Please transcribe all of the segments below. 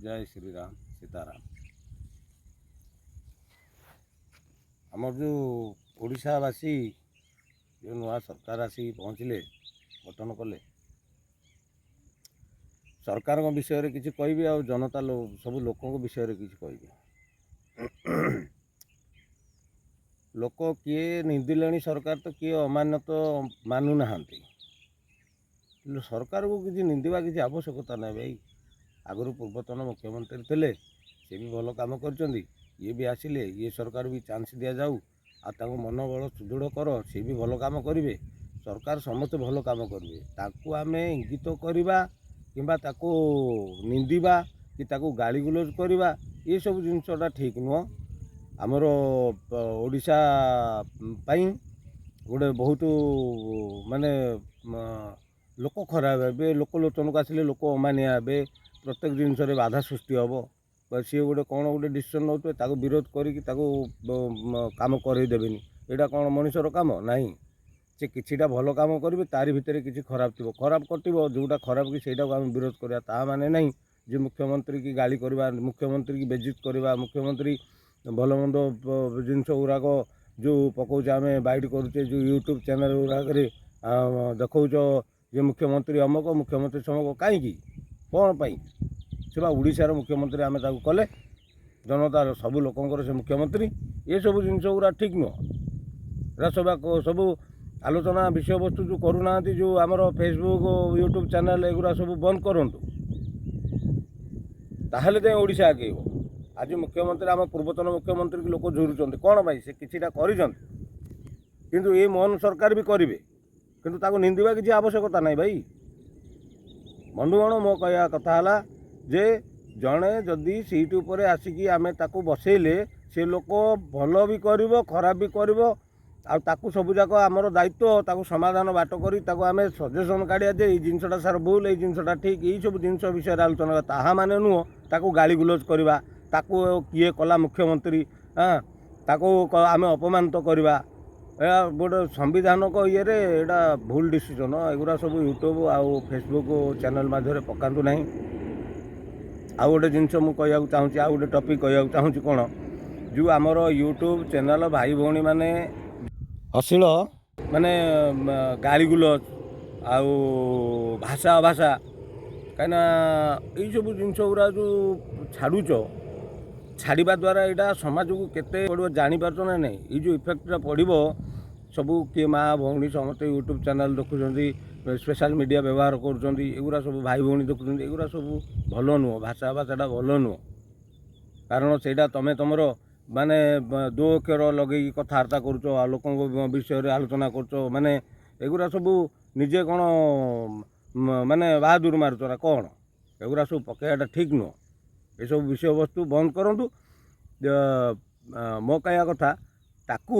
ଜୟ ଶ୍ରୀରାମ, ସୀତାରାମ। ଆମର ଯେଉଁ ଓଡ଼ିଶାବାସୀ, ଯେଉଁ ନୂଆ ସରକାର ଆସିକି ପହଞ୍ଚିଲେ, ଗଠନ କଲେ, ସରକାରଙ୍କ ବିଷୟରେ କିଛି କହିବି ଆଉ ଜନତା ସବୁ ଲୋକଙ୍କ ବିଷୟରେ କିଛି କହିବି। ଲୋକ କିଏ ନିନ୍ଦିଲେଣି ସରକାର ତ, କିଏ ଅମାନ୍ୟତ ମାନୁନାହାନ୍ତି। କିନ୍ତୁ ସରକାରକୁ କିଛି ନିନ୍ଦିବା କିଛି ଆବଶ୍ୟକତା ନାହିଁ ଭାଇ। ଆଗରୁ ପୂର୍ବତନ ମୁଖ୍ୟମନ୍ତ୍ରୀ ଥିଲେ, ସେ ବି ଭଲ କାମ କରିଛନ୍ତି। ଇଏ ବି ଆସିଲେ, ଇଏ ସରକାର ବି ଚାନ୍ସ ଦିଆଯାଉ ଆଉ ତାଙ୍କୁ ମନୋବଳ ସୁଦୃଢ଼ କର, ସେ ବି ଭଲ କାମ କରିବେ। ସରକାର ସମସ୍ତେ ଭଲ କାମ କରିବେ। ତାକୁ ଆମେ ଇଙ୍ଗିତ କରିବା କିମ୍ବା ତାକୁ ନିନ୍ଦିବା କି ତାକୁ ଗାଳିଗୁଲଜ କରିବା, ଏସବୁ ଜିନିଷଟା ଠିକ୍ ନୁହଁ। ଆମର ଓଡ଼ିଶା ପାଇଁ ଗୋଟେ ବହୁତ ମାନେ ଲୋକ ଖରାପ ହେବେ, ଲୋକଲୋଚନକୁ ଆସିଲେ ଲୋକ ଅମାନିଆ ହେବେ, ପ୍ରତ୍ୟେକ ଜିନିଷରେ ବାଧା ସୃଷ୍ଟି ହେବ। ବା ସିଏ ଗୋଟେ କ'ଣ ଗୋଟେ ଡିସିସନ୍ ନେଉଥିବେ, ତାକୁ ବିରୋଧ କରିକି ତାକୁ କାମ କରେଇ ଦେବେନି। ଏଇଟା କ'ଣ ମଣିଷର କାମ? ନାହିଁ। ସେ କିଛିଟା ଭଲ କାମ କରିବେ, ତାରି ଭିତରେ କିଛି ଖରାପ ଥିବ, ଖରାପ କଟିବ। ଯେଉଁଟା ଖରାପ କି ସେଇଟାକୁ ଆମେ ବିରୋଧ କରିବା, ତା ମାନେ ନାହିଁ ଯେ ମୁଖ୍ୟମନ୍ତ୍ରୀ କି ଗାଳି କରିବା, ମୁଖ୍ୟମନ୍ତ୍ରୀ କି ବେଜିତ କରିବା। ମୁଖ୍ୟମନ୍ତ୍ରୀ ଭଲ ମନ୍ଦ ଜିନିଷ ଗୁଡ଼ାକ ଯେଉଁ ପକାଉଛେ, ଆମେ ବାଇଟ୍ କରୁଛେ, ଯେଉଁ ୟୁଟ୍ୟୁବ୍ ଚ୍ୟାନେଲ୍ ଗୁଡ଼ାକରେ ଦେଖାଉଛ ଯେ ମୁଖ୍ୟମନ୍ତ୍ରୀ ଅମକ, ମୁଖ୍ୟମନ୍ତ୍ରୀ ସମକ, କାହିଁକି, କ'ଣ ପାଇଁ? ସେ ବା ଓଡ଼ିଶାର ମୁଖ୍ୟମନ୍ତ୍ରୀ, ଆମେ ତାକୁ କଲେ ଜନତାର ସବୁ ଲୋକଙ୍କର ସେ ମୁଖ୍ୟମନ୍ତ୍ରୀ। ଏସବୁ ଜିନିଷ ଗୁଡ଼ା ଠିକ୍ ନୁହଁ। ଏରା ସବୁ ଆଲୋଚନା ବିଷୟବସ୍ତୁ ଯେଉଁ କରୁନାହାନ୍ତି, ଯେଉଁ ଆମର ଫେସବୁକ୍, ୟୁଟ୍ୟୁବ୍ ଚ୍ୟାନେଲ୍, ଏଗୁଡ଼ା ସବୁ ବନ୍ଦ କରନ୍ତୁ, ତାହେଲେ ଯାଇ ଓଡ଼ିଶା ଆଗେଇବ। ଆଜି ମୁଖ୍ୟମନ୍ତ୍ରୀ, ଆମ ପୂର୍ବତନ ମୁଖ୍ୟମନ୍ତ୍ରୀକି ଲୋକ ଝୁରୁଛନ୍ତି। କ'ଣ ପାଇଁ? ସେ କିଛିଟା କରିଛନ୍ତି। କିନ୍ତୁ ଏ ମୋହନ ସରକାର ବି କରିବେ, କିନ୍ତୁ ତାକୁ ନିନ୍ଦିବା କିଛି ଆବଶ୍ୟକତା ନାହିଁ ଭାଇ। ବନ୍ଧୁଗଣ, ମୋ କହିବା କଥା ହେଲା ଯେ ଜଣେ ଯଦି ସିଟ୍ ଉପରେ ଆସିକି ଆମେ ତାକୁ ବସେଇଲେ, ସେ ଲୋକ ଭଲ ବି କରିବ, ଖରାପ ବି କରିବ। ଆଉ ତାକୁ ସବୁଯାକ ଆମର ଦାୟିତ୍ୱ, ତାକୁ ସମାଧାନ ବାଟ କରି ତାକୁ ଆମେ ସଜେସନ୍ କାଢ଼ିବା ଯେ ଏଇ ଜିନିଷଟା ସାର୍ ଭୁଲ, ଏଇ ଜିନିଷଟା ଠିକ୍। ଏଇସବୁ ଜିନିଷ ବିଷୟରେ ଆଲୋଚନା କରିବା। ତାହା ମାନେ ନୁହଁ ତାକୁ ଗାଳି ଗୁଲଜ କରିବା, ତାକୁ କିଏ କଲା ମୁଖ୍ୟମନ୍ତ୍ରୀ, ହଁ, ତାକୁ ଆମେ ଅପମାନିତ କରିବା। ଏହା ଗୋଟେ ସମ୍ବିଧାନକ ଇଏରେ ଏଇଟା ଭୁଲ ଡିସିସନ୍। ଏଗୁଡ଼ା ସବୁ ୟୁଟ୍ୟୁବ୍ ଆଉ ଫେସବୁକ୍ ଚ୍ୟାନେଲ୍ ମାଧ୍ୟମରେ ପକାନ୍ତୁ ନାହିଁ। ଆଉ ଗୋଟେ ଜିନିଷ ମୁଁ କହିବାକୁ ଚାହୁଁଛି, ଆଉ ଗୋଟେ ଟପିକ୍ କହିବାକୁ ଚାହୁଁଛି। କ'ଣ ଯେଉଁ ଆମର ୟୁଟ୍ୟୁବ୍ ଚ୍ୟାନେଲ୍ ଭାଇ ଭଉଣୀମାନେ ଅଶ୍ଳୀଳ ମାନେ ଗାଳିଗୁଲଜ ଆଉ ଭାଷା ଅଭାଷା, କାହିଁକିନା ଏଇସବୁ ଜିନିଷ ଗୁଡ଼ା ଯେଉଁ ଛାଡ଼ୁଛ, ଛାଡ଼ିବା ଦ୍ୱାରା ଏଇଟା ସମାଜକୁ କେତେ ପଡ଼ିବ ଜାଣିପାରୁଛ ନା ନାହିଁ? ଏଇ ଯେଉଁ ଇଫେକ୍ଟଟା ପଡ଼ିବ, ସବୁ କିଏ ମା ଭଉଣୀ ସମସ୍ତେ ୟୁଟ୍ୟୁବ୍ ଚ୍ୟାନେଲ୍ ଦେଖୁଛନ୍ତି, ସୋସିଆଲ୍ ମିଡ଼ିଆ ବ୍ୟବହାର କରୁଛନ୍ତି, ଏଗୁଡ଼ା ସବୁ ଭାଇ ଭଉଣୀ ଦେଖୁଛନ୍ତି। ଏଗୁଡ଼ା ସବୁ ଭଲ ନୁହଁ, ଭାଷା ଭାଷାଟା ଭଲ ନୁହଁ। କାରଣ ସେଇଟା ତୁମେ ତୁମର ମାନେ ଦୋ ଅକ୍ଷର ଲଗେଇକି କଥାବାର୍ତ୍ତା କରୁଛ ଆଉ ଲୋକଙ୍କ ବିଷୟରେ ଆଲୋଚନା କରୁଛ। ମାନେ ଏଗୁଡ଼ା ସବୁ ନିଜେ କ'ଣ ମାନେ ବାହାଦୁର ମାରୁଛ ନା କ'ଣ? ଏଗୁଡ଼ା ସବୁ ପକାଇବାଟା ଠିକ୍ ନୁହଁ। ଏସବୁ ବିଷୟବସ୍ତୁ ବନ୍ଦ କରନ୍ତୁ। ମୋ କହିବା କଥା, ତାକୁ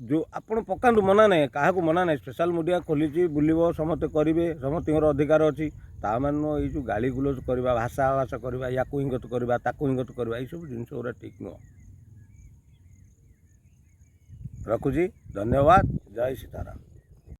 ଯେଉଁ ଆପଣ ପକାନ୍ତୁ, ମନା ନାହିଁ, କାହାକୁ ମନା ନାହିଁ। ସୋସିଆଲ୍ ମିଡ଼ିଆ ଖୋଲିଛି, ବୁଲିବ, ସମସ୍ତେ କରିବେ, ସମସ୍ତଙ୍କର ଅଧିକାର ଅଛି। ତା ମାନେ ନୁହଁ ଏଇ ଯେଉଁ ଗାଳି ଗୁଲଜ କରିବା, ଭାଷା ଭାଷା କରିବା, ୟାକୁ ଇଙ୍ଗତ କରିବା, ତାକୁ ଇଙ୍ଗତ କରିବା, ଏଇସବୁ ଜିନିଷ ଗୁଡ଼ା ଠିକ୍ ନୁହଁ। ରଖୁଛି, ଧନ୍ୟବାଦ, ଜୟ ସୀତାରାମ।